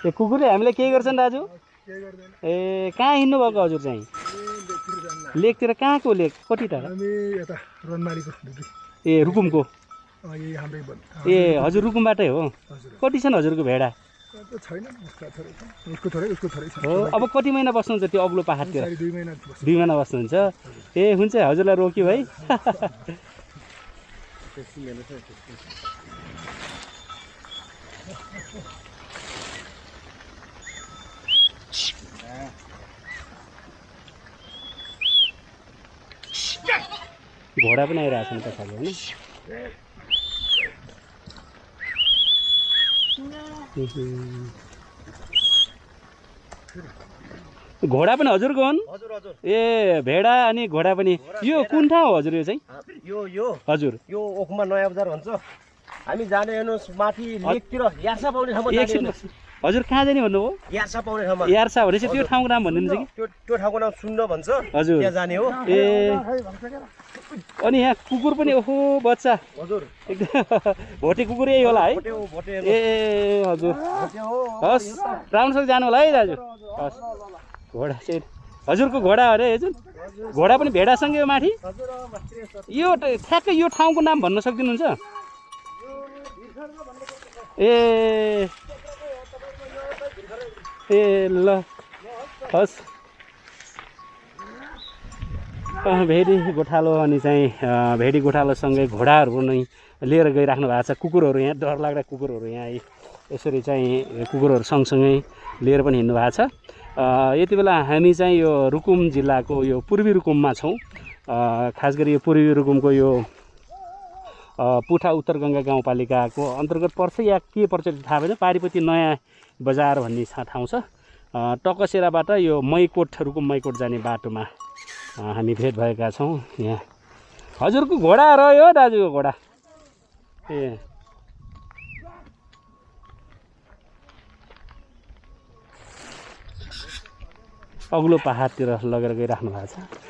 ए कुकुरले हामीलाई केही गर्छन् दाजु? ए कहाँ हिँड्नु भएको हजुर चाहिँ? लेकतिर कहाँको लेक? कति टाढा? ए रुकुमको? ए हजुर रुकुमबाटै हो? कति छन् हजुरको भेडा? हो अब कति महिना बस्नुहुन्छ त्यो अग्लो पहाडतिर? 2 महिना बस्नुहुन्छ? ए हुन्छ हजुरलाई रोक्यो है। घोडा पनि आइरहेको छ नि त खालि होइन। घोडा पनि हजुरको हुन्? ए भेडा अनि घोडा पनि। यो कुन ठाउँ हो हजुर यो चाहिँ? यो हजुर यो ओखमा नयाँ बजार भन्छ। हामी जाने हेर्नुहोस् माथि लेकतिर यार्सा पाउने ठाउँमा जाने। हजुर कहाँ जाने भन्नुभयो? यार्सा पाउने ठाउँमा। यार्सा भनेपछि त्यो ठाउँको नाम भन्नुहुन्छ कि? त्यो ठाउँको नाम सुन्न भन्छ। हजुर त्यहाँ जाने हो। ए अनि यहाँ कुकुर पनि ओहो बच्चा हजुर एकदम भोटे कुकुर यही होला है? ए हजुर हस् राम्रोसँग जानु होला है दाजु। हस् घोडा चाहिँ हजुरको घोडा अरे हजुर? घोडा पनि भेडासँगै हो माथि? यो ठ्याक्कै यो ठाउँको नाम भन्न सक्दिनुहुन्छ? ए ए ल हस् भेडी गोठालो अनि चाहिँ भेडी गोठालोसँगै घोडाहरू नै लिएर गइराख्नु भएको छ। कुकुरहरू यहाँ डर लाग्दा कुकुरहरू यहाँ यसरी चाहिँ कुकुरहरू सँगसँगै लिएर पनि हिँड्नु भएको छ। यति बेला हामी चाहिँ यो रुकुम जिल्लाको यो पूर्वी रुकुममा छौँ। खास गरी यो पूर्वी रुकुमको यो पुठा उत्तर गङ्गा गाउँपालिकाको अन्तर्गत पर्छ या के पर्छ थाहा भएन। पारिपति नयाँ बजार भन्ने ठाउँ छ। टकसेराबाट यो मैकोट रुकुम मैकोट जाने बाटोमा हामी भेट भएका छौँ। यहाँ हजुरको घोडा रह्यो दाजुको घोडा? ए अग्लो पहाडतिर लगेर गइराख्नु भएको छ।